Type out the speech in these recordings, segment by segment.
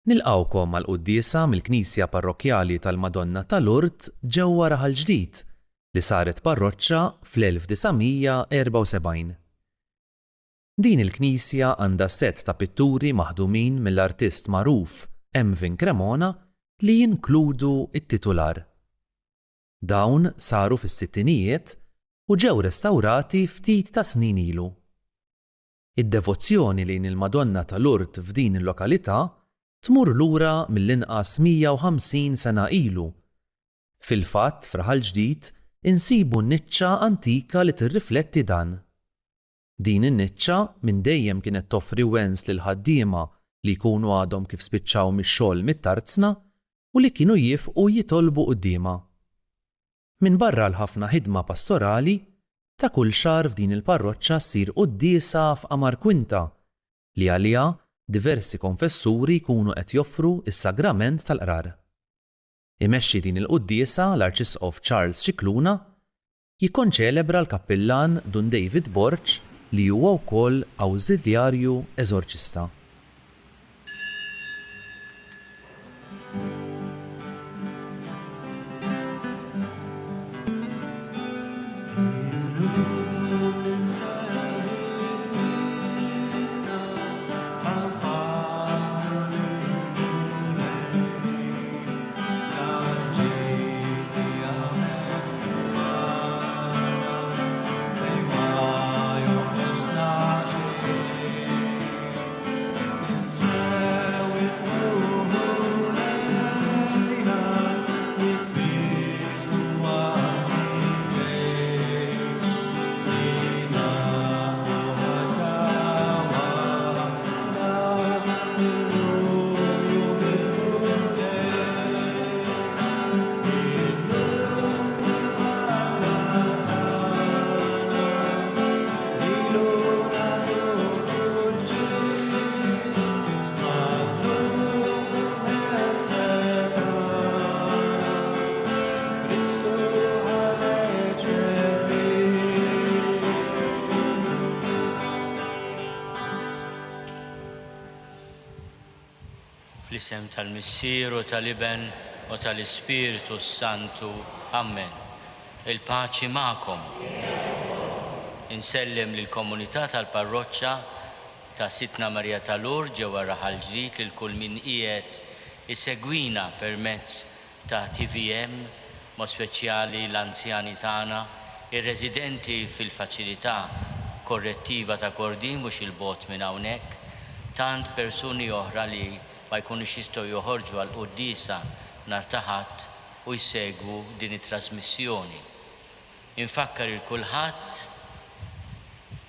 Nilqgħukom għall-quddiesa mill-Knisja Parrokkjali tal-Madonna ta' Lourdes ġewwa Raħal Ġdid li saret parroċċa fl-1974. Din il-knisja għandha sett ta' pitturi maħdumin mill-artist magħruf Emvin Cremona li jinkludu t-titular. Dawn saru fis-sittinijiet u ġew restawrati ftit ta' snin ilu. Id-devozzjoni lejn il-Madonna ta' Lourdes f'din il-lokalità tmur lura mill-inqas 150 sena ilu. Fil-fatt f'Raħal Ġdid insibu niċċa antika li tirrifletti dan. Din in-niċċa minn dejjem kienet toffri wens lill-ħaddiema li jkunu għadhom kif spiċċaw mix-xogħol mit-tarzna u li kienu jiefqu jitolbu quddiemha. Minbarra l-ħafna ħidma pastorali, ta' kull xahar f'din il-parroċċa ssir quddiesa f'Qamar Kwinta li għaliha diversi konfessuri jkunu qed joffru s-sagrament tal-qrar. Imexxi din il-quddiesa l-Arċisqof Charles Scicluna, jikkonċelebra l-Kappillan Dun David Borg li huwa wkoll Awżiljarju Eżorċista. Fl-isem tal-Missier u tal-Iben u tal-Ispirtu s-Santu. Ammen. Il-paċi magħkom. Insellem lill-komunità tal-parroċċa ta' Sidtna Marija ta' Lourdes ġewwa Raħal Ġdid lil kull min qiegħed isegwina permezz ta' tvm, mod speċjali l-anzjani tagħna, ir-residenti fil-faċilità korrettiva ta' Kordin mhux 'il bogħod minn hawnhekk, tant persuni oħra li ma jkunux jistgħu joħorġu għall-quddiesa nhar ta' Ħadd u jsegwu din it-trasmissjoni. Infakkar 'il kulħadd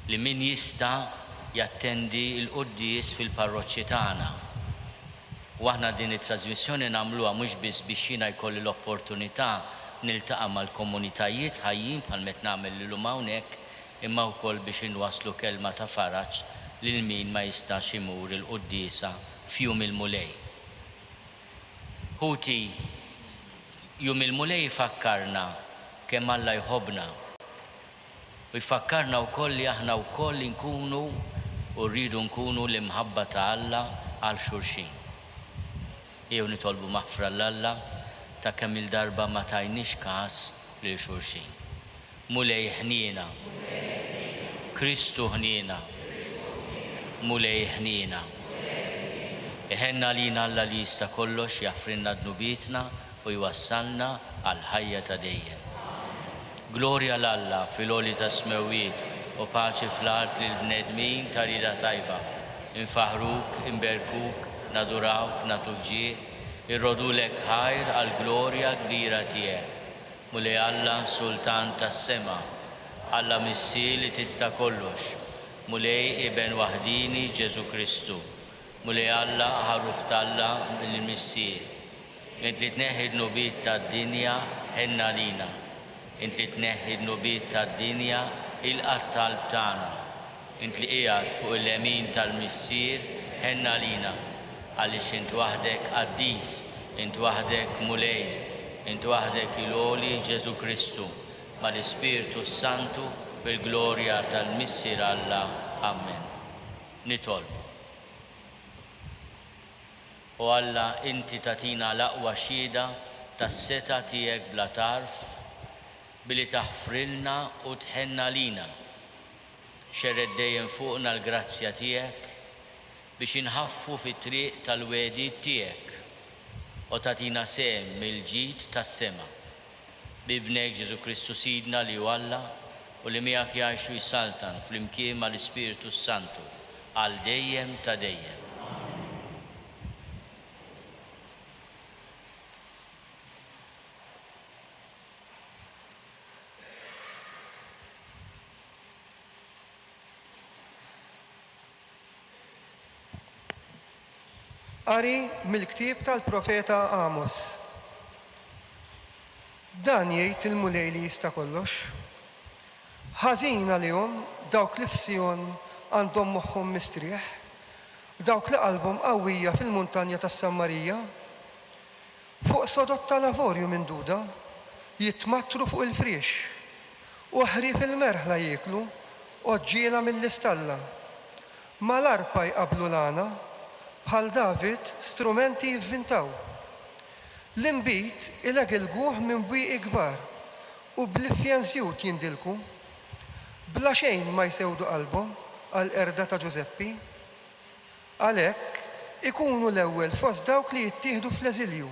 li min jista' jattendi l-quddies fil-parroċċi tagħna. U aħna din it-trasmissjoni nagħmluha mhux biss biex jiena jkolli l-opportunità niltaqa' mal-komunitajiet ħajjin bħal m'qed nagħmel illum hawnhekk imma wkoll biex inwasslu kelma ta' faraġ lil min ma jistax imur il-quddiesa f'Jum il-Mulej. Ħuti, Jum il-Mulej ifakkarna kemm Alla jħobbna. U jfakkarna wkoll li aħna wkoll inkunu u rridu nkunu l-imħabba ta' Alla għal xulxin. Ejjew nitolbu maħfra 'l Alla ta' kemm-il darba ma tajniex kas lil xulxin. Mulej ħniena. Kristu ħniena. Mulej ħniena. Iħenn għalina Alla li jista' kollox jaħfrilna dnubietna u jwassalna għall-ħajja ta' dejjem. Glorja 'l Alla fil-għoli tas-smewwiet u paċi fl-art lill-bnedmin ta' rieda tajba. Infaħħruk, inberkuk, nadurawk, nagħtuk ġieħ, irrodulek ħajr għall-glorja kbira tiegħek. Mulej Alla, Sultan tas-sema, Alla Missier li tista' kollox, Mulej Iben waħdieni Ġesù Kristu, Mulej Alla, Ħaruf t'Alla mill-Missier. Int li tneħħi d-dnubiet tad-dinja, ħenn għalina. Int li tneħħi d-dnubiet tad-dinja, ilqa' t-talb tagħna. Int li qiegħed fuq il-lemin tal-Missier, ħenn għalina, għaliex int waħdek qaddis, int waħdek Mulej, int waħdek il-Għoli Ġesù Kristu, mal-Ispirtu s-Santu, fil-glorja tal-Missier Alla. Ammen. Nitolbu. O Alla, inti tagħtina l-aqwa xhieda tas-setgħa tiegħek bla tarf billi taħfrilna u tħenn għalina. Xerred dejjem fuqna l-grazzja tiegħek biex inħaffu fit-triq tal-wegħdiet tiegħek u tagħtina sehem mill-ġid tas-sema. B'Ibnek Ġesù Kristu Sidna li hu Alla u li miegħek jgħix u jsaltan flimkien mal-Ispirtu s-Santu għal dejjem ta' dejjem. Qari mill-ktieb tal-profeta Amos. Dan jgħid il-Mulej li jista' kollox, Ħażin għalihom dawk li f'Sijon għandhom moħħhom mistrieħ, dawk li qalbhom qawwija fil-muntanja tas-Sammarija. Fuq sodod tal-avorju minduda jitmattru fuq il-friex, u ħrief il-merħla jieklu għoġġiela mill-istalla. Mal-arpa jqabblu l-għana, bħal David strumenti jivvintaw. L-inbid ilegilguh minn bwieqi kbar, u bl-ifjen żjut jindilku. Bla xejn ma jsewdu qalbhom għall-qerda ta' Ġużeppi. Għalhekk, ikunu l-ewwel fost dawk li jittieħdu fl-eżilju,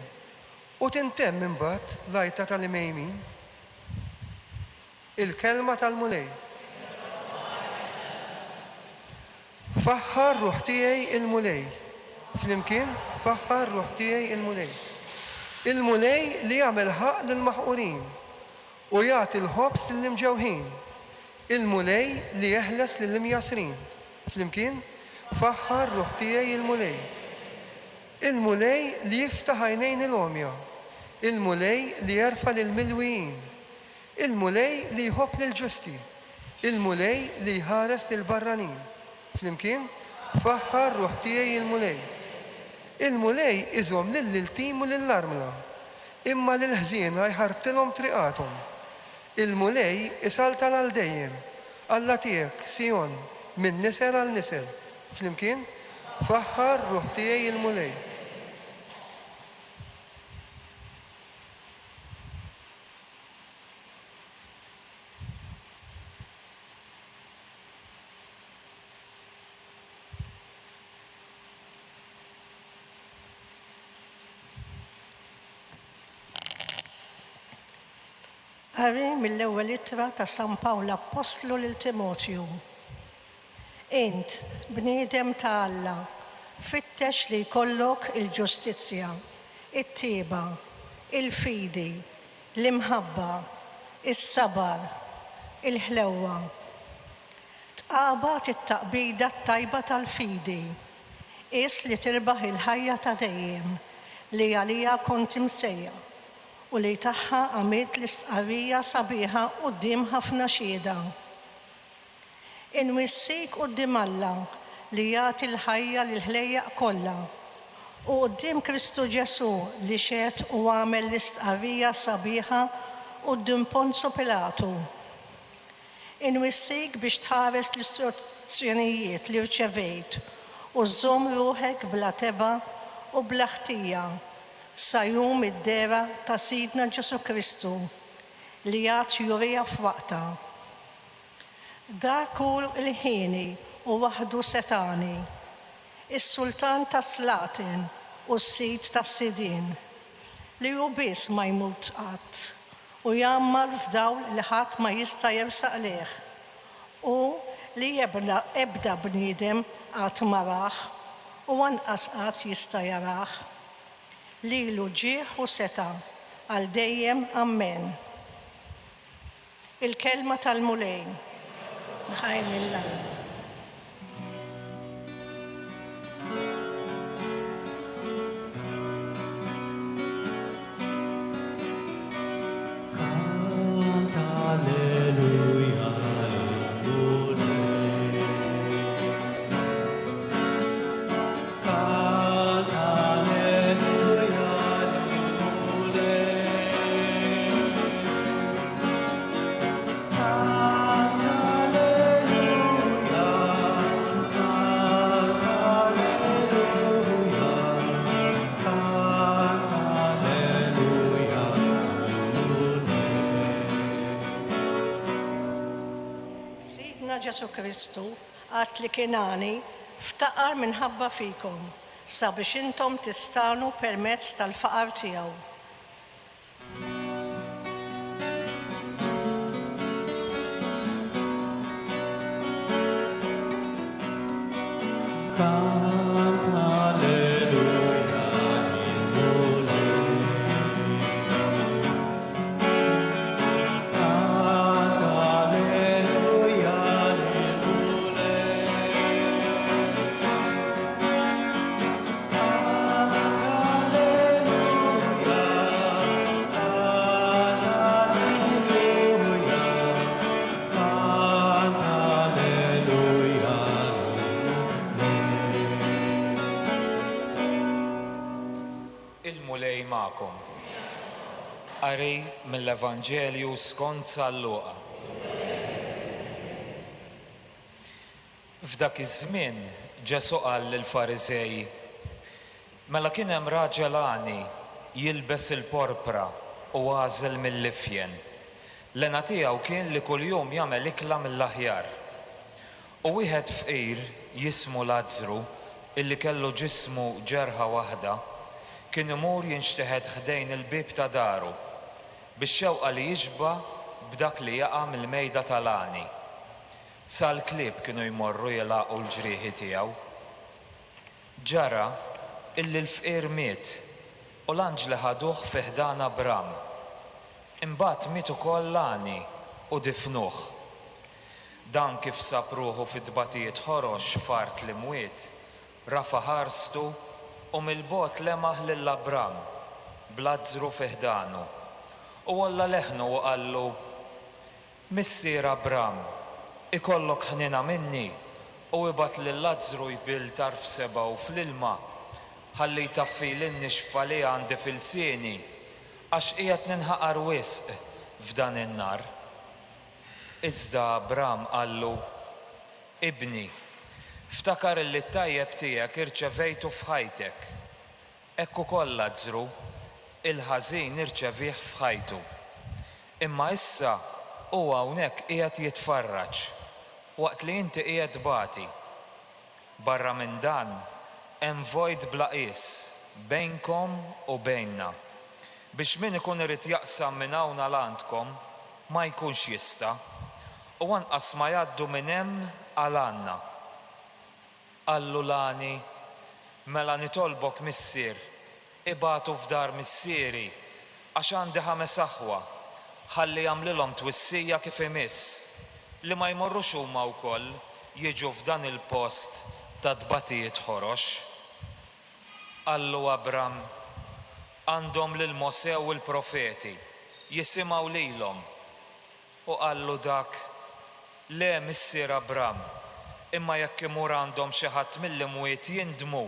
u tintemm imbagħad l-għajta tal-imgħejmin. Il-Kelma tal-Mulej. Faħħar ruħ tiegħi il-Mulej. Flimkien, Faħħar ruħ tiegħi il-Mulej. Il-Mulej li jagħmel ħaqq lill-maħqurin u jagħti l-ħobż lill-imġewħin. Il-Mulej li jeħles lill-imjassrin. Flimkien, Faħħar ruħ tiegħi il-Mulej. Il-Mulej li jiftaħ għajnejn il-għomja. Il-Mulej li jerfa' lill-milwijin. Il-Mulej li jħobb lill-ġusti. Il-Mulej li jħares lill-barranin. Flimkien, Faħħar ruħ tiegħi il-Mulej. Il-Mulej iżomm lill-iltim u lill-armla, imma lill-ħżiena jħarbtilhom triqathom. Il-Mulej isaltan għal dejjem, Alla tiegħek, Sijon, minn nisel għal nisel. Flimkien, Faħħar ruħ tiegħi il-Mulej. Qari mill-ewwel ittra ta' San Pawl Appostlu lil Timotju. Int, bniedem ta' Alla, fittex li jkollok il-ġustizzja, it-tjieba, il-fidi, l-imħabba, is-sabar, il-ħlewwa. Tqabad it-taqbida t-tajba tal-fidi. Qies li tirbaħ il-ħajja ta' dejjem li għaliha kont imsejjaħ u li tagħha għamilt l-istqarrija sabiħa quddiem ħafna xhieda. Inwissik quddiem Alla li jagħti l-ħajja lill-ħlejjaq kollha, u quddiem Kristu Ġesù li xehed u għamel l-istqarrija sabiħa quddiem Ponzu Pilatu. Inwissik biex tħares l-istruzzjonijiet li rċevejt u żżomm ruħek bla tebgħa u bla ħtija sa jum id-dehra ta' Sidna Ġesù Kristu li għad juriha f'waqtha. Dak hu l-ħieni u waħdu setgħani, is-Sultan tas-slaten u s-Sid tas-sidien, li hu biss ma jmut qatt u jgħammar f'dawl li ħadd ma jista' jersaq lejh, u li ebda bniedem qatt ma rah u anqas qatt jista' jarah. Lilu ġieħ u setgħa għal dejjem. Ammen. Il-Kelma tal-Mulej. Ħajr lil Alla. Ġesù Kristu, għad li kien għani, ftaqar minħabba fikom, sabiex intom tistagħnu permezz tal-faqar tiegħu. Kant Alleluja lill-Mulej. Kant Alleluja lill-Mulej. Kant Alleluja, kant Alleluja, kant Alleluja lill-Mulej. Il-Mulej magħkom. Qari mill-Evanġelju skont San Luqa. F'dak iż-żmien Ġesù qal lill-Fariżej, Mela kien hemm raġel għani, jilbes il-porpra u għażel mill-ifjen. L-hena tiegħu kien li kuljum jagħmel ikla mill-aħjar. U wieħed fqir, jismu Lazzru, illi kellu ġismu ġerħa waħda, kien imur jinxteħet ħdejn il-bieb ta' daru, bix-xewqa li jixba' b'dak li jaqa' mill-mejda tal-għani. Sa l-klieb kienu jmorru jilgħaqu l-ġrieħi tiegħu. Ġara illi l-fqir miet, u l-anġli ħaduh fi ħdan Abram. Imbagħad miet ukoll l-għani u difnuh. Dan kif sab ruħu fi tbatijiet ħorox f'art l-imwiet, rafa' ħarstu u mill-bogħod lemaħ lil Abram, b'Lazzru fi ħdanu. U għolla leħnu u qallu, Missier Abram, ikollok ħniena minni u ibgħat lil Lazzru jbill tarf sebgħu fl-ilma ħalli jtaffili n-nixfa li għandi fi lsieni, għax qiegħed ninħaqar wisq f'dan in-nar. Iżda Abram qallu, Ibni, ftakar illi t-tajjeb tiegħek irċevejtu f'ħajtek, Hekk ukoll Lazzru, il-ħażin irċevieh f'ħajtu. Imma issa hu hawnhekk qiegħed jitfarraġ, waqt li inti qiegħed tbati. Barra minn dan, hemm vojt bla qies bejnkom u bejnna, biex min ikun irid jaqsam minn hawn għal għandkom ma jkunx jista', u anqas ma jgħaddu minn hemm għal għandna. Qallu l-għani, Mela nitolbok, missier, ibagħtu f'dar missieri, għax għandi ħames aħwa, ħalli jagħmlilhom twissija kif imiss, li ma jmorrux huma wkoll jiġu f'dan il-post ta' tbatijiet ħorox. Qallu Abram, Għandhom lil Mosè u l-profeti, jisimgħu lilhom. U qallu dak, Le, missier Abram, imma jekk imur għandhom xi ħadd mill-imwiet jindmu.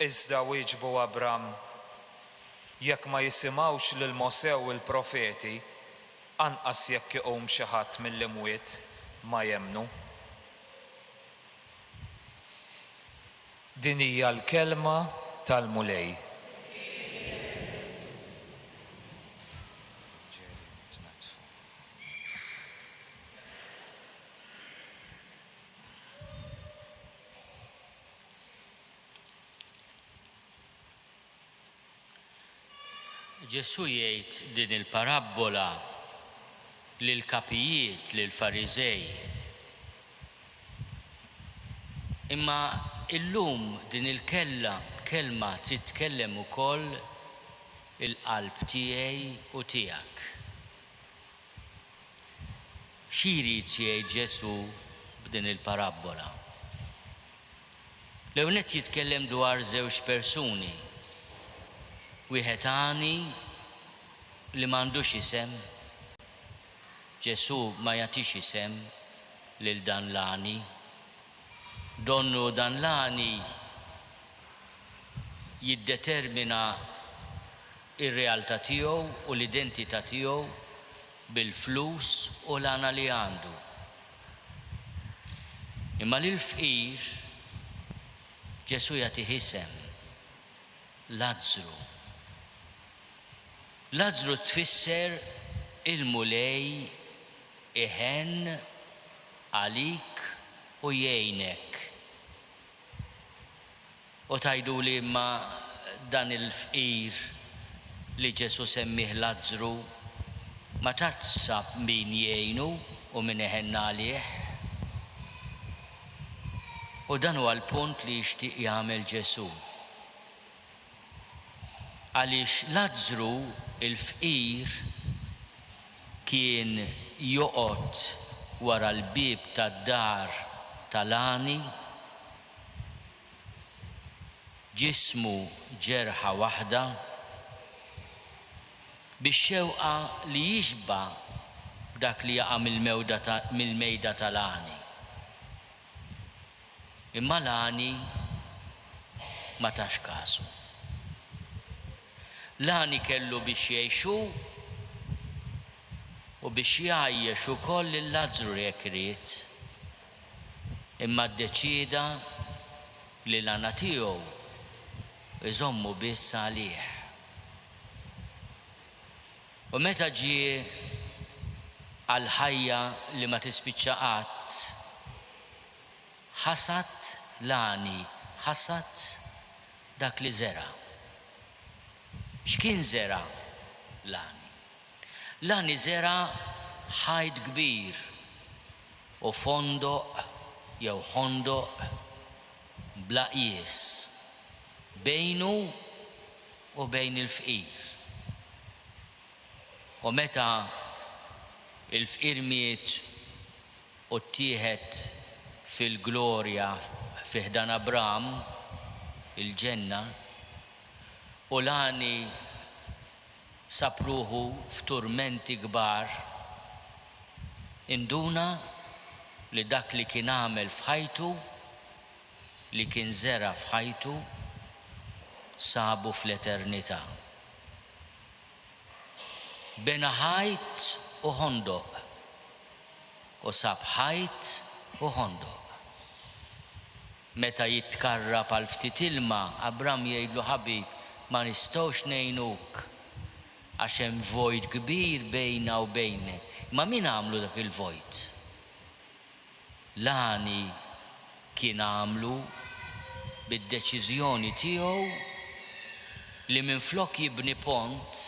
Iżda wieġbu Abram, Jekk ma jisimgħux lil Mosè u l-profeti, anqas jekk iqum xi ħadd mill-imwiet ma jemmnu. Din hija l-kelma tal-Mulej. Ġesù jgħid din il-parabbola lill-kapijiet, lill-Fariżej. Imma illum din il-kella kelma titkellem ukoll il-qalb tiegħi u tiegħek. Xi jrid jgħid Ġesù b'din il-parabbola? L-ewwel nett jitkellem dwar żewġ persuni. Wieħed għani li m'għandux isem. Ġesù ma jagħtix isem lil dan l-għani. Donnu dan l-għani jiddetermina r-realtà tiegħu u l-identità tiegħu bil-flus u l-għana li għandu. Imma lill-fqir Ġesù jagħtih isem, Lazzru. Lazzru tfisser il-Mulej iħenn. għalik u jgħinek. U tgħiduli imma dan il-fqir li Ġesù semmieh Lazzru ma tantx sab min jgħinu u min iħenn għalih. U dan huwa l-punt li jixtieq jagħmel Ġesù. Għaliex Lazzru l-fqir kien joqgħod wara l-bieb tad-dar tal-għani, ġismu ġerħa waħda, bix-xewqa li jixba' b'dak li jaqa' mill-mejda tal-għani. Imma l-għani ma tax kasu. L-għani kellu biex jgħix hu u biex jgħajjex ukoll lil Lazzru jekk ried. Imma ddeċieda li l-għana tiegħu jżommu biss għalih. U meta ġie għall-ħajja li ma tispiċċa qatt, ħasad l-għani, ħasad dak li żera'. X'kien żera' l-għani? L-għani żera' ħajt kbir u fondoq jew ħondoq bla qjies bejnu u bejn il-fqir. U meta l-fqir miet u ttieħed fil-glorja fi ħdan Abram, il-ġenna, u l-għani sab ruħu f'turmenti kbar, induna li dak li kien għamel f'ħajtu, li kien żera' f'ħajtu, sabu fl-eternità. Bena ħajt u ħondoq, u sab ħajt u ħondoq. Meta jitkarrab għal ftit ilma, Abram jgħidlu, Ħabib, ma nistgħux ngħinuk, għax hemm vojt kbir bejna u bejnek. Imma min għamlu dak il-vojt? L-għani kien għamlu bid-deċiżjoni tiegħu li minflok jibni pont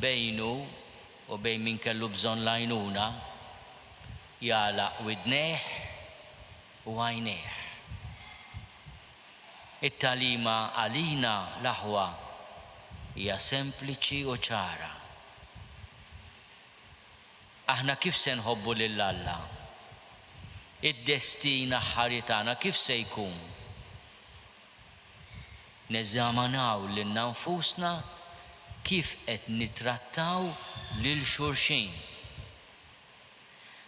bejnu u bejn min kellu bżonn l-għajnuna, jagħlaq widnejh u għajnejh. It-tagħlima għalina, l-aħwa, hija sempliċi u ċara. Aħna kif se nħobbu lil Alla? Id-destin aħħari tagħna kif se jkun? Neżamanaw lilna nfusna kif qed nittrattaw lil xulxin.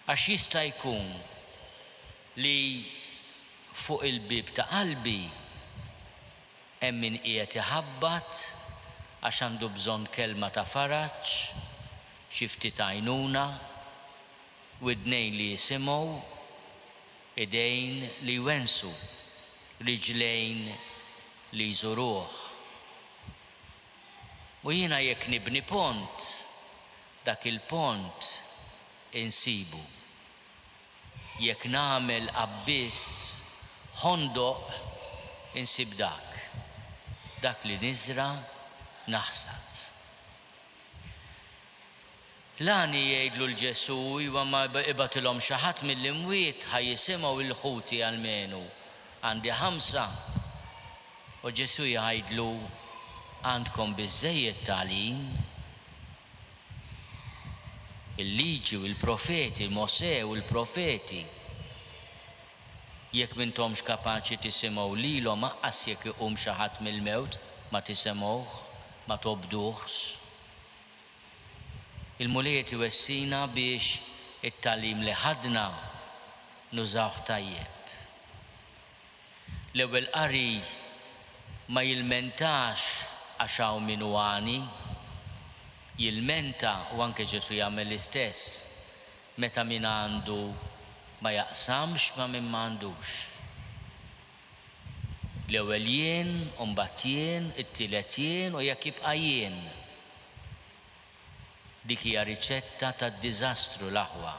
Għax jista' jkun li fuq il-bieb ta' qalbi Hemm min qiegħed iħabbat għax għandu bżonn kelma ta' faraġ, xi ftit għajnuna, widnejn li jisimgħu, idejn li jwennsu, riġlejn li jżuruh. U jiena jekk nibni pont, dak il-pont insibu. Jekk nagħmel abbiss ħondoq insib dak, dak li niżra' naħsad. L-għani jgħidlu 'l Ġesù, Iwa ma ibgħatilhom xi ħadd mill-imwiet ħa jisimgħu 'l ħuti almenu, għandi ħamsa. U Ġesù jgħidlu, Għandkom biżżejjed tagħlim. Il-Liġi u l-Profeti, Mosè u l-Profeti. Jekk m'intomx kapaċi tisimgħu lilhom aqqas jekk iqum xi ħadd mill-mewt ma tisemgħuh, ma tobduhx. Il-Mulej qed iwessina biex it-tagħlim li ħadna nużawh tajjeb. L-ewwel qari ma jilmentax għax hawn min hu għani. Jilmenta, u anke Ġesù jagħmel l-istess, meta min għandu ma jaqsamx ma' min ma għandux. L-ewwel jien, u mbagħad jien, it-tielet jien u jekk jibqa' jien. Dik hija riċetta tad-diżastru l-aħwa.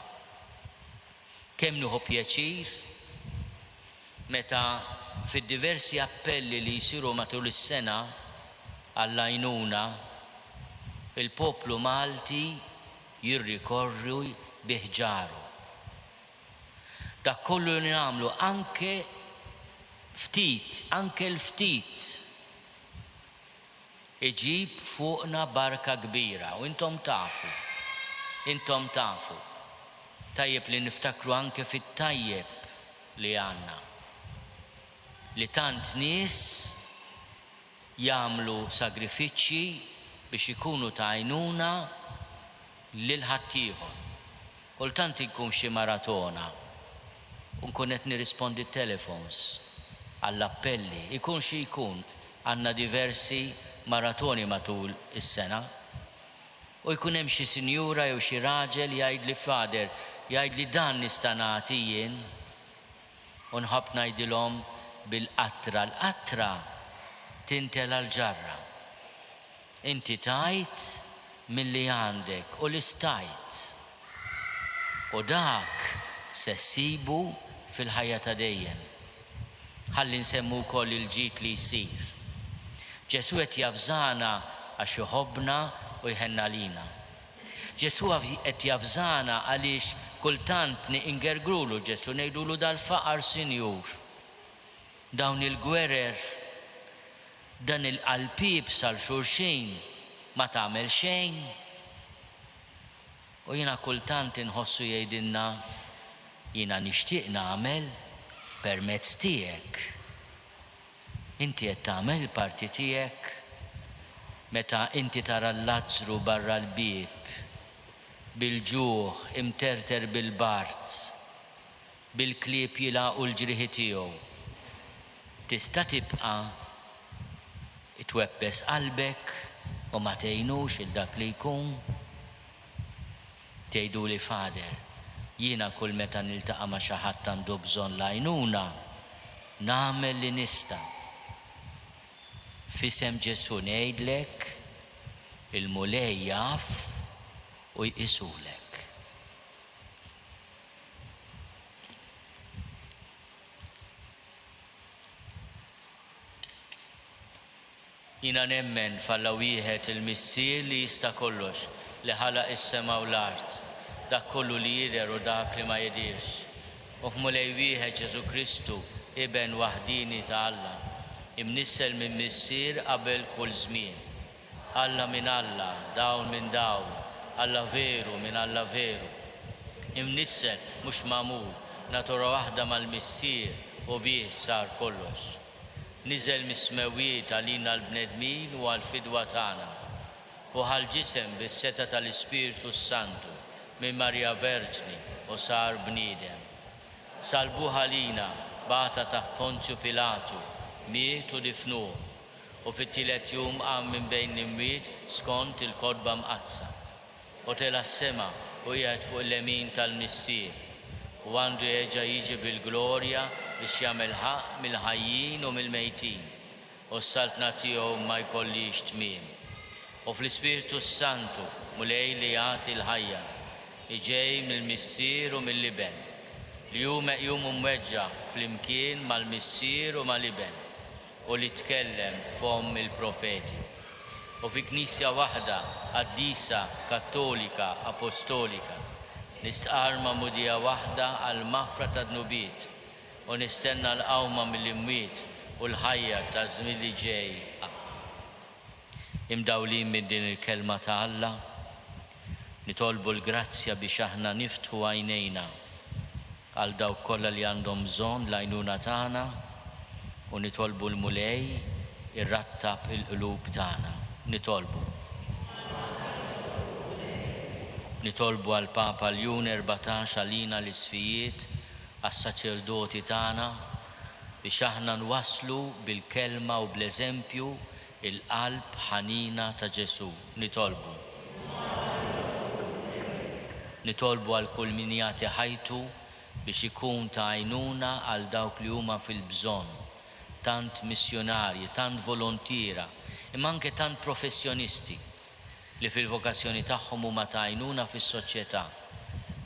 Kemm nieħu pjaċir meta fid-diversi appelli li jsiru matul is-sena għall-għajnuna, il-poplu Malti jirrikorri bi ħġaru. Dak kollu li nagħmlu anke ftit, anke l-ftit, iġib fuqna barka kbira u intom tafu, intom tafu. Tajjeb li niftakru anke fit-tajjeb li għandna, li tant nies jagħmlu sagrifiċċji biex ikunu ta' għajnuna lil ħaddieħor. Kultant inkun f'xi maratona u nkun qed nirrispondi t-telefons għall-appelli, ikun xi jkun, għandna diversi maratoni matul is-sena. U jkun hemm xi sinjura jew xi raġel jgħidli Father, jgħidli dan nista' nagħti jien. U nħobb ngħidilhom bil-qatra, l-qatra tintela l-ġarra. Inti tajt milli għandek u li stajt. U dak se ssibu fil-ħajja ta' dejjem. Ħalli nsemmu wkoll il-ġid li jsir. Ġesù qed javżana għax iħobbna u jħenn għalina. Ġesù qed javżana għaliex kultant ingergrulu Ġesù ngħidulu dal-faqar Sinjur, dawn il-gwerer, dan il-qalb iebsa għal xulxin ma tagħmel xejn. U jiena kultant inħossu jgħidilna, jiena nixtieq nagħmel permezz tiegħek. Inti qed tagħmel il-parti tiegħek meta inti tara l-Lazzru barra l-bieb, bil-ġuħ, imterter bil-bard, bil-klieb jilagħqu l-ġrieħi tiegħu. Tista' tibqa' twebbes qalbek u ma tgħinux 'il dak li jkun? Tgħiduli Father, jiena kull meta niltaqa' ma' xi ħadd għandu bżonn l-għajnuna, nagħmel li nista'. F'isem Ġesù ngħidlek, il-Mulej jaf u jqisulek. Jiena nemmen f'Alla wieħed il-Missier li jista' kollox, li ħalaq is-sema u l-art, dak kollu li jidher u dak li ma jidhirx, u f'Mulej wieħed Ġesù Kristu, Iben waħdieni ta' Alla, imnissel minn Missier qabel kull żmien. Alla minn Alla, dawl minn dawl, Alla veru minn Alla veru. Imnissel, mhux magħmul, natura waħda mal-Missier u bih sar kollox. Niżel mis-smewwiet għalina l-bnedmin u għall-fidwa tagħna. Hu ħa l-ġisem bis-setgħa tal-Ispirtu s-Santu minn Marija Verġni u sar bniedem. Salbuh għalina, bata taħt Ponzju Pilatu, miet u difnuh, u fit-tielet jum qam minn bejn l-imwiet skont il-Kotba Mqaddsa. U tela' s-sema u qiegħed fuq il-lemin tal-Missier, u għandu jerġa' jiġi bil-glorja biex jagħmel ħaqq mill-ħajjin u mill-mejtin, u s-saltna tiegħu ma jkollhiex tmiem. U fl-Ispirtu s-Santu, Mulej li jagħti l-ħajja, li ġej mill-Missier u mill-Iben, li hu meqjum u mweġġa' flimkien mal-Missier u mal-Iben, u li tkellem fomm il-profeti. U fi Knisja waħda, qaddisa, kattolika, apostolika, nistqarr magħmudija waħda għall-maħfra tad-dnubiet, u nistenna l-qawma mill-imwiet u l-ħajja taż-żmien li ġej. Amen. Imdawlin minn din il-Kelma ta' Alla, nitolbu l-grazzja biex aħna niftħu għajnejna għal dawk kollha li għandhom bżonn l-għajnuna tagħna u nitolbu l-Mulej irattab il-qlub tagħna. Nitolbu. Nitolbu għall-Papa Ljun 14 għalina l-Isqfijiet, għas-saċerdoti tagħna biex aħna nwasslu bil-kelma u bl-eżempju il-qalb ħanina ta' Ġesù. Nitolbu. Nitolbu għal kull min jagħti ħajtu biex ikun ta' għajnuna għal dawk li huma fil-bżonn, tant missjunarji, tant volontiera, imma anke tant professjonisti li fil-vokazzjoni tagħhom huma ta' għajnuna fis-soċjetà.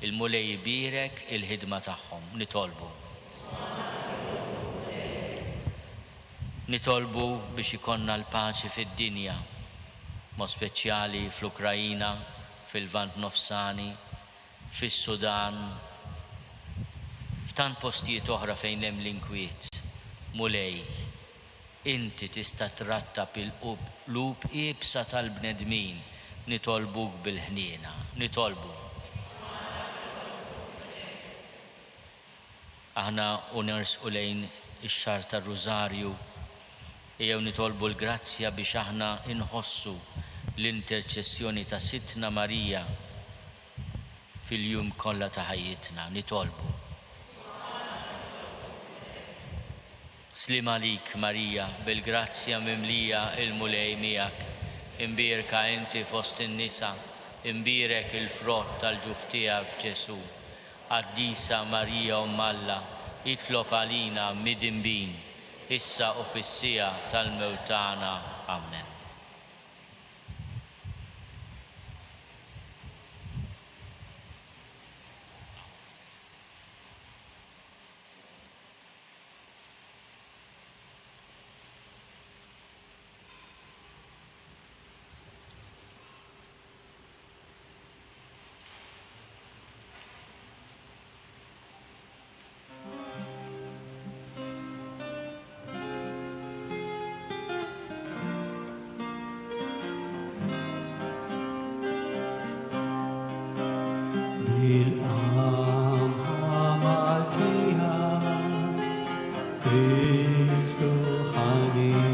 Il-Mulej ibierek il-ħidma tagħhom. Nitolbu. Nitolbu biex ikollna l-paċi fid-dinja, b'mod speċjali fl-Ukraina, fil-Lvant Nofsani, fis-Sudan, f'tant postijiet oħra fejn hemm l-inkwiet. Mulej, inti tista' trattab il-qlub iebsa tal-bnedmin, nitolbuk bil-ħniena. Nitolbu. Aħna u nersqu lejn ix-xahar tar-Rużarju, ejjew nitolbu l-grazzja biex aħna nħossu l-interċessjoni ta' Sidtna Marija fil-jum kollha ta' ħajjitna. Nitolbu. Sliem għalik, Marija, bil-grazzja mimlija il-Mulej miegħek, imbierka inti fost in-nisa, imbierek il-frott tal-ġuf tiegħek, Ġesù. Qaddisa Marija Omm Alla, itlob għalina midinbin, issa u fis-siegħa tal-mewt tagħna. Amen. Bil-qamħa Maltija, Kristu ħanin.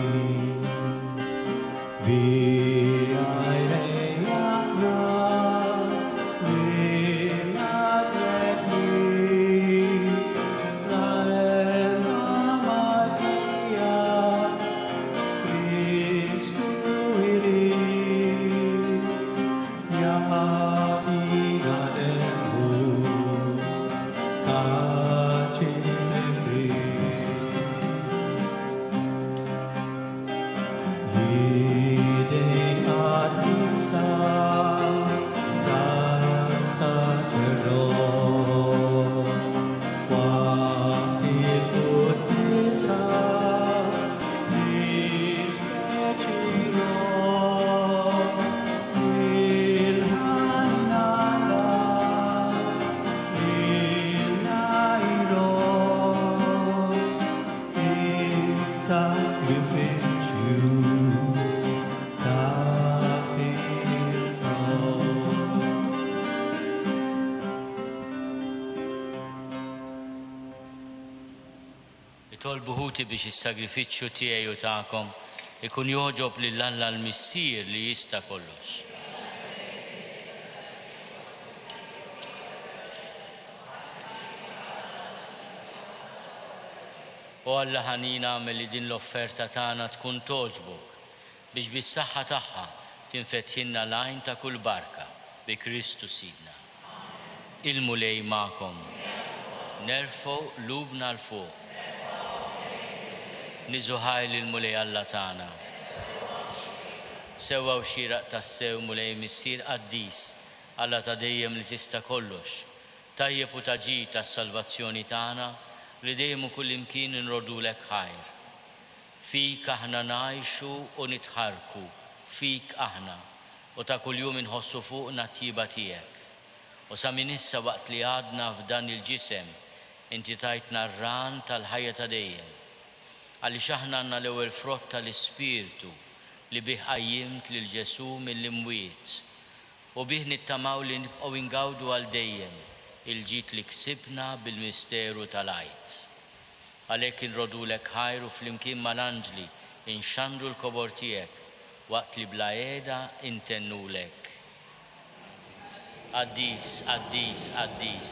L-idejn qaddisa tas-saċerdot waqt il-quddiesa l-ispeċirot il-ħanin Alla lilna jrott. Is-sagrifiċċju ta' silfrott. Itolbu ħuti biex is-sagrifiċċju tiegħi u tagħkom ikun jogħġob lil Alla l-Missier li jista' kollox. O Alla ħanin agħmel li din l-offerta tagħna tkun togħġbok, biex bis-saħħa tagħha tinfetħilna l-għajn ta' kull barka, bi Kristu Sidna. Il-Mulej magħkom. Nerfgħu qlubna 'l fuq. Niżu ħajr lill-Mulej Alla tagħna. Sewwa u xieraq tassew, Mulej Missier qaddis, Alla ta' dejjem li tista' kollox, Tajjeb u ta' ġid għas-salvazzjoni tagħna li dejjem u kullimkien inroddulek ħajr. Fik aħna ngħixu u nitħarrku, fik aħna, u ta' kuljum inħossu fuqna t-tjieba tiegħek. U sa minn issa waqt li għadna f'dan il-ġisem, inti tajtna r-ragħan tal-ħajja ta' dejjem. Għaliex aħna għandna l-ewwel frott tal-Ispirtu li bih qajjimt lil Ġesù mill-imwiet, U bih nittamaw li nibqgħu ingawdu għal dejjem il-ġid li ksibna bil-misteru tal-Għid. Għalhekk inrodulek ħajr u flimkien mal-anġli nxandru l-kobor tiegħek waqt li bla qiegħda intennulek, Qaddis, qaddis, qaddis,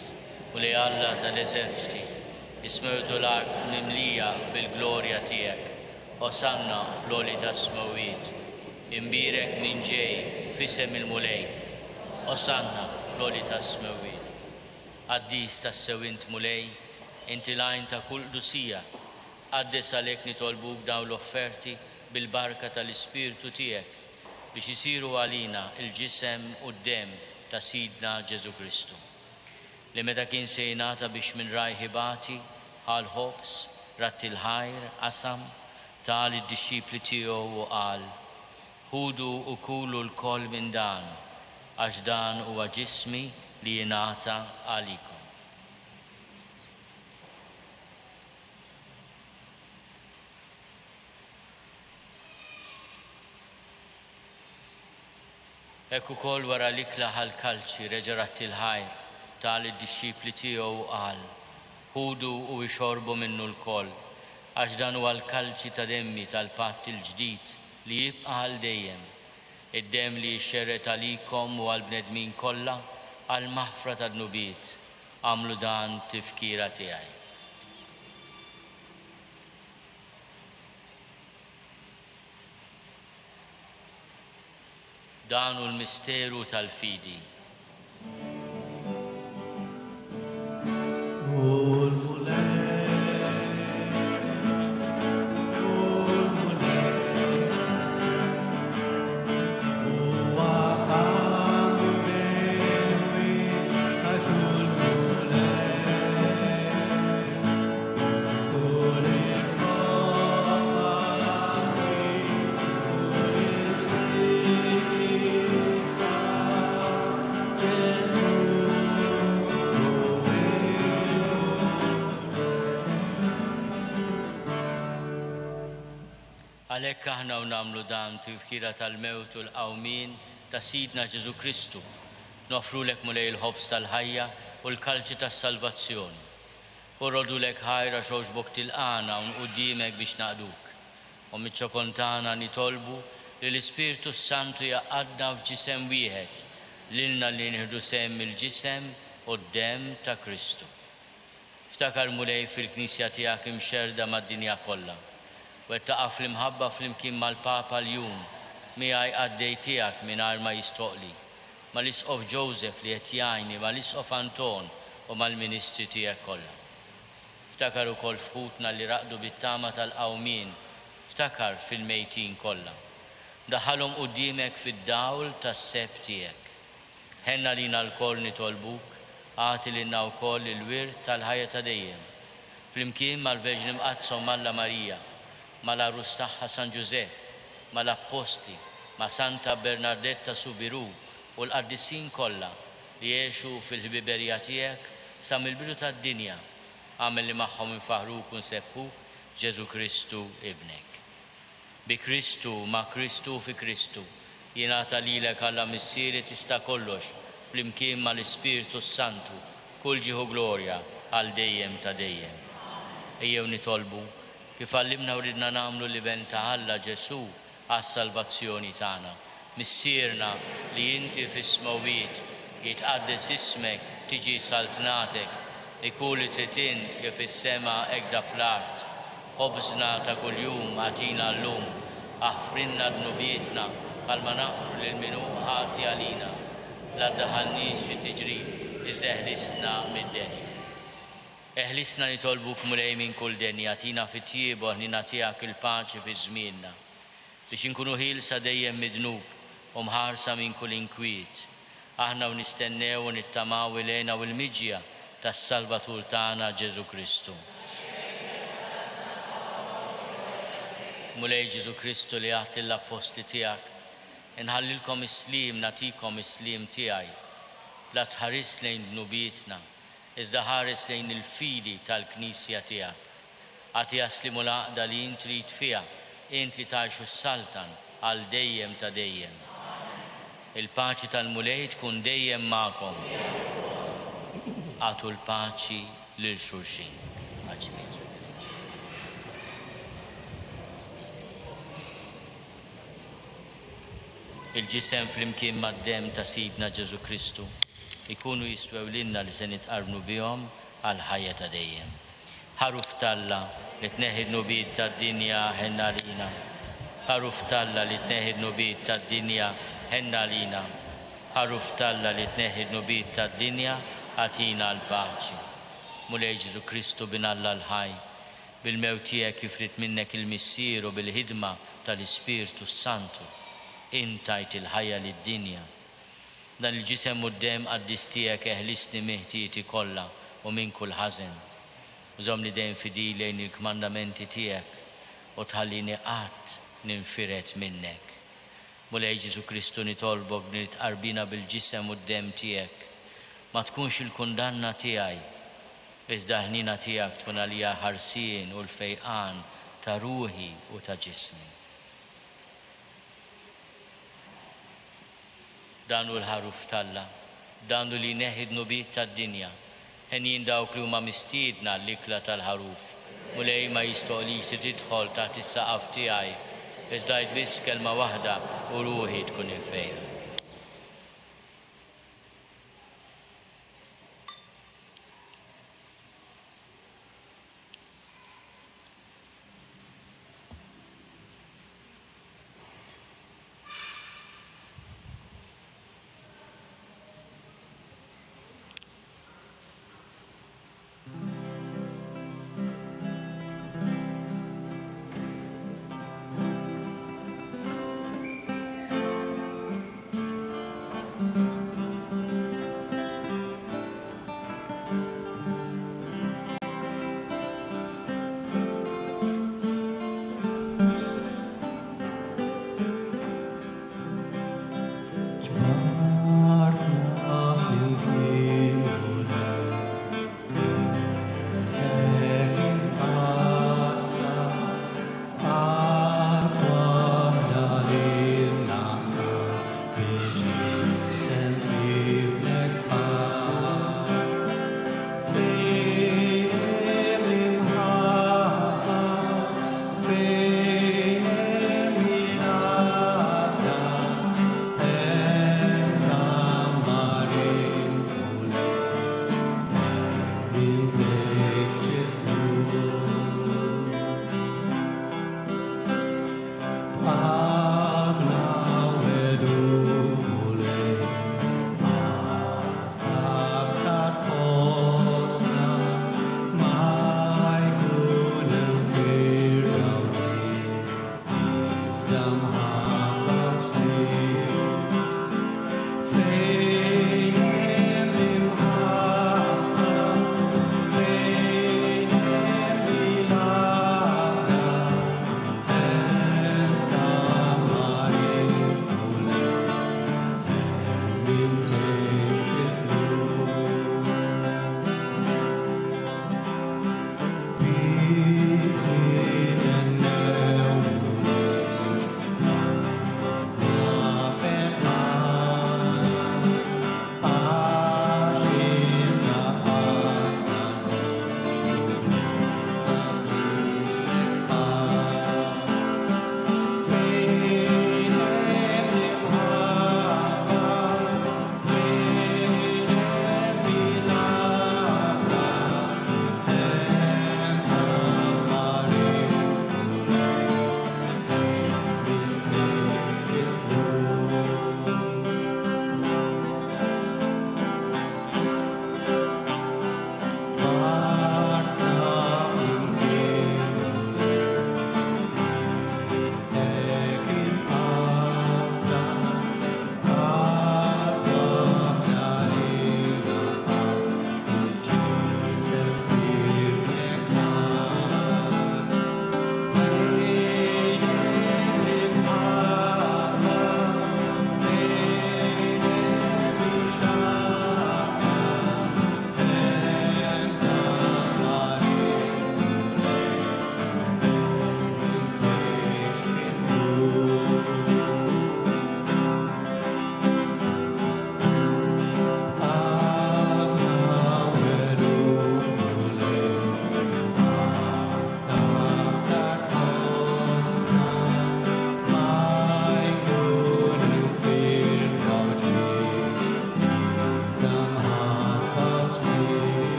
Mulej Alla tal-eżerċti, is-smewwiet u l-art mimlija bil-glorja tiegħek. Osanna fl-għoli tas-smewwiet. Imbierek min ġej f'isem il-Mulej. Osanna fl-għoli tas-smewwiet. Qaddis tassew int Mulej, inti l-għajn ta' kull qdusija. Qaddes għalhekk nitolbuk dawn l-offerti bil-barka tal-Ispirtu tiegħek biex isiru għalina l-ġisem u d-demm ta' Sidna Ġesù Kristu. Li meta kien se jingħata biex minn rajh ibati, ħa l-ħobż, radd il-ħajr, qasam, ta lid-dixxipli tiegħu u qal, Ħudu u kulu lkoll minn dan, għax dan huwa ġismi li jingħata għalikom. Hekk ukoll wara l-ikla ħa l-kalċi, reġa' radd il-ħajr, ta lid-dixxipli tiegħu u qal, Ħudu u ixorbu minnu lkoll, għax dan huwa l-kalċi ta' demmi tal-patt il-ġdid li jibqa' għal dejjem, id-demm li jixxerred għalikom u għall-bnedmin kollha għall-maħfra tad-dnubiet, agħmlu dan tifkira tiegħi. Dan hu l-misteru tal-fidi. Għalhekk aħna u nagħmlu dan tifkira tal-mewt u l-qawmien ta' Sidna Ġesù Kristu, noffrulek Mulej il-ħobż tal-ħajja u l-kalċi tas-salvazzjoni. U rrodulek ħajr għax għoġbok tilqagħna hawn quddiemek biex naqduk. U miċ-ċokon tagħna nitolbu li l-Ispirtu s-Santu jgħaqqadna f'ġisem wieħed, lilna li nieħdu sehem mill-ġisem u d-demm ta' Kristu. Ftakar, Mulej, fil-Knisja tiegħek imxerrda mad-dinja kollha. Wettaqha fl-imħabba flimkien mal-Papa Ljun, miegħi qaddej tiegħek mingħajr ma jistħoqli, mal-Isqof Joseph li qed jgħinni, mal-Isqof Anton u mal-ministri tiegħek kollha. Ftakar ukoll f'ħutna li raqdu bit-tama tal-qawmien, ftakar fil-mejtin kollha. Daħħalhom quddiemek fid-dawl tas-sebħ tiegħek. Ħenn għalina lkoll nitolbuk, agħti lilna wkoll il-wirt tal-ħajja ta' dejjem. Flimkien mal-Verġni Mqaddsa Omm Alla Marija, mal-għarus tagħha San Ġużepp, mal-Appostli, ma' Santa Bernardetta Soubirous u l-qaddisin kollha li għexu fil-ħbiberija tiegħek sa mill-bidu tad-dinja, agħmel li magħhom infaħħruk u nsebbħuk b'Ġesù Kristu Ibnek. Bi Kristu, ma' Kristu u fi Kristu, jingħata lilek Alla Missier li tista' kollox, flimkien mal-Ispirtu s-Santu, kull ġieħ u glorja għal dejjem ta' dejjem. Ejjew nitolbu, kif għallimna u ridna nagħmlu l-Iben ta' Alla Ġesù għas-salvazzjoni tagħna. Missierna li inti fis-smewwiet, jitqaddes ismek, tiġi saltnatek, ikun li trid int kif fis-sema hekk fl-art. Ħobżna ta' kuljum agħtina llum. Aħfrilna dnubietna bħalma naħfru lil min hu ħati għalina. La ddaħħalniex fit-tiġrib, iżda eħlisna mid-deni. Eħlisna nitolbuk Mulej minn kull deni, agħtina fit-tjieba u l-ħniena tiegħek il-paċi fi żmienna. Biex inkunu ħielsa dejjem mid-dnub u mħarsa minn kull inkwiet, aħna u nistennew u nittamaw il-hena u l-miġja tas-Salvatur tagħna Ġesù Kristu. Mulej Ġesù Kristu li għedt lill-Appostli tiegħek, Inħallilkom is-sliem, nagħtikom is-sliem tiegħi. La tħarisx lejn dnubietna, iżda ħares lejn il-fidi tal-Knisja tiegħek. Agħtiha s-sliem u l-għaqda li int trid fiha, int li tgħix u ssaltan għal dejjem ta' dejjem. Il-paċi tal-Mulej tkun dejjem magħkom. Agħtu l-paċi lil xulxin. Paċi. Il-ġisem flimkien mad-demm ta' Sidna Ġesù Kristu jkunu jiswew lilna li se nitqarbnu bihom għall-ħajja ta' dejjem. Ħaruf t'Alla li tneħħi d-dnubiet tad-dinja ħenn għalina. Ħaruf t'Alla li tneħħi d-dnubiet tad-dinja ħenn għalina. Ħaruf t'Alla li tneħħi d-dnubiet tad-dinja agħtina l-paċi. Mulej Ġesù Kristu Bin Alla l-ħaj, Bil-mewt tiegħek kif ried minnek il-Missier u bil-ħidma tal-Ispirtu s-Santu, int tajt il-ħajja lid-dinja. Dan il-Ġisem u d-Demm qaddis tiegħek eħlisni minn ħtieti kollha u minn kull ħażen. Żommni dejjem fidil lejn il-kmandamenti tiegħek u tħallini qatt ninfired minnek. Mulej Ġesù Kristu nitolbok b'din it-tqarbina bil-Ġisem u d-Demm tiegħek ma tkunx il-kundanna tiegħi, iżda l-ħniena tiegħek tkun għalija l-ħarsien u l-fejqan ta' ruħi u ta' ġismi. Dan hu l-Ħaruf t'Alla, dan hu li jneħħi d-dnubiet tad-dinja. Henjin dawk li huma mistiedna għall-ikla tal-Ħaruf. Mulej, ma jistoqlix li tidħol taħt is-saqaf tiegħi, iżda għid biss kelma waħda u ruħi tkun imfejqa.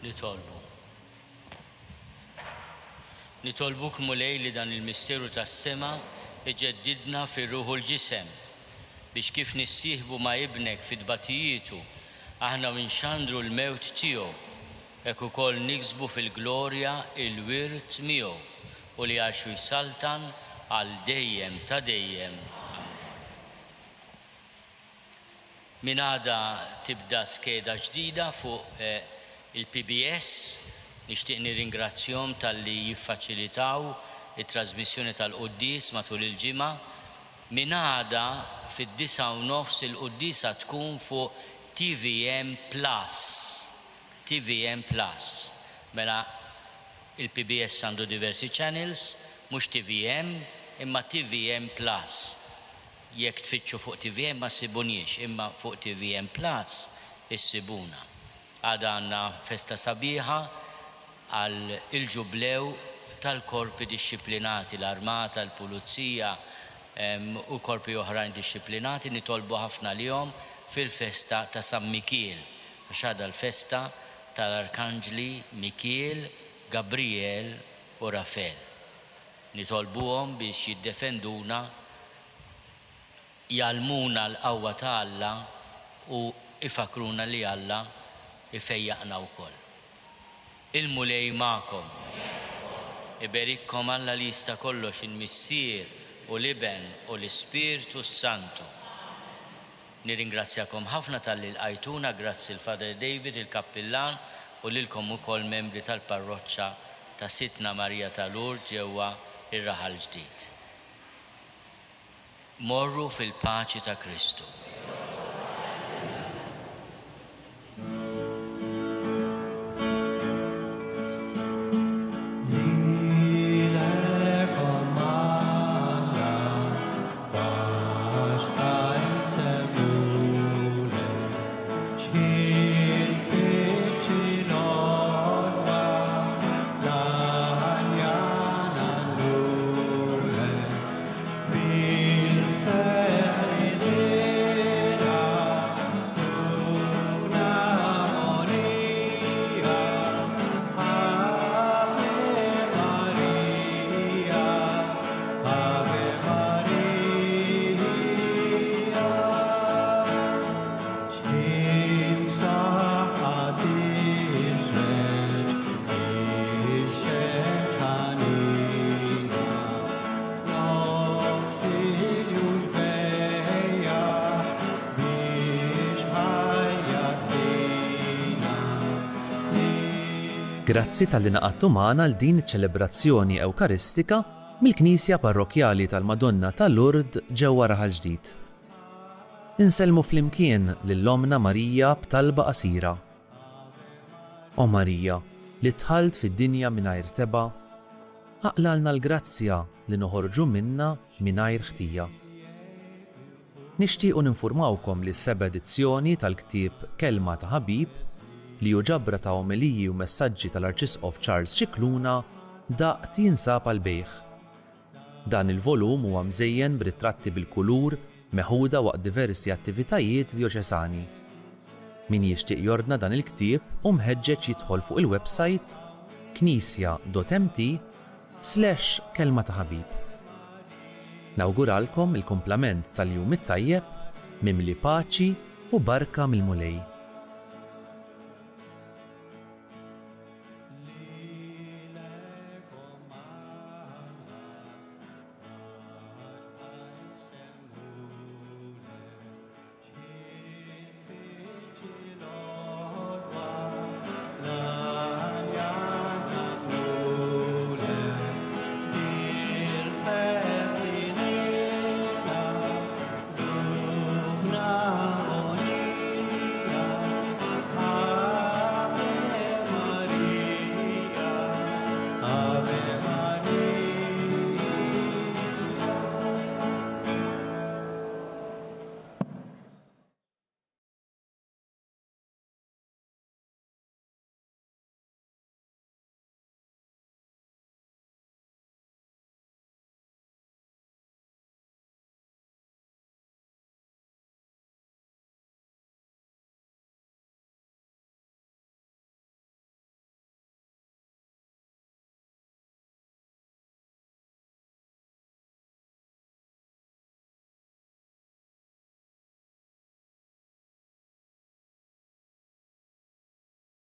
Nitolbu. Nitolbuk Mulej li dan il-misteru tas-sema iġeddidna fir-ruħ u l-ġisem, biex kif nissieħbu ma' Ibnek fi tbatijietu, aħna u nxandru l-mewt tiegħu, hekk ukoll niksbu fil-glorja l-wirt miegħu u li għax hu jsaltan għal dejjem ta' dejjem. Amen. Minn għada tibda skeda ġdida fuq il-PBS. Nixtieq nirringrazzjhom talli jiffaċilitaw it-trażmissjoni tal-quddies matul il-ġimgħa. Minn għada fid-disgħa u nofs il-quddiesa tkun fuq tvm Plus. Tvm Plus. Mela il-PBS għandu diversi channels, mhux tvm imma tvm Plus. Jekk tfittxu fuq tvm ma ssibuniex imma fuq tvm Plus issibuna. Għada għandna festa sabiħa għal il-ġublew tal-korpi dixxiplinati, l-armata, l-pulizija u korpi oħrajn dixxiplinati nitolbu ħafna għalihom fil-festa ta' San Mikiel għax għada l-festa tal-Arkanġli Mikiel, Gabrijel u Rafel. Nitolbuhom biex jiddefenduna, jgħallmuna l-qawwa ta' Alla u jfakkruna li Alla jfejjaqna wkoll. Il-Mulej magħkom. Iberikkom Alla li jista' kollox, il-Missier u l-Iben u l-Ispirtu s-Santu. Nirringrazzjakom ħafna talli lqajtuna, grazzi l-Father David, il-Kappillan, u lilkom ukoll membri tal-Parroċċa ta' Sidtna Marija ta' Lourdes ġewwa r-Raħal Ġdid. Morru fil-paċi ta' Kristu. Lilek O Alla, b'għaxqa nsellmulek, x'ħin fiċ-ċiel għodwa l-għanja ngħannulek, bil-ferħ ililha tuna mogħnija, Ave Maria, Ave Maria. X'imsaħħa tiżreġ ix-xemx ħanina, f'nofs il-jum bejja biex ħajja ttina. Grazzi talli ngħaqadtu magħna għal din iċ-ċelebrazzjoni Ewkaristika mill-Knisja Parrokkjali tal-Madonna ta' Lourdes ġewwa Raħal Ġdid. Insellmu flimkien lil Ommna Marija b'talba qasira. O Marija, li dħalt fid-dinja mingħajr tebgħa, aqlgħalna l-grazzja li noħorġu minnha mingħajr ħtija. Nixtiequ ninfurmawkom li s-seba' edizzjoni tal-ktieb Kelma ta' Ħabib, li hu ġabra ta' omeliji u messaġġi tal-Arċisqof Charles Scicluna, daqt jinsab għall-bejgħ. Dan il-volum huwa mżejjen b'ritratti bil-kulur meħuda waqt diversi attivitajiet djoċesani. Min jixtieq jordna dan il-ktieb hu mħeġġeġ jidħol fuq il-websajt knisja.mt slash kelma ta' ħabib. Nawguralkom il-kumplament tal-jum it-tajjeb mimli paċi u barka mill-Mulej.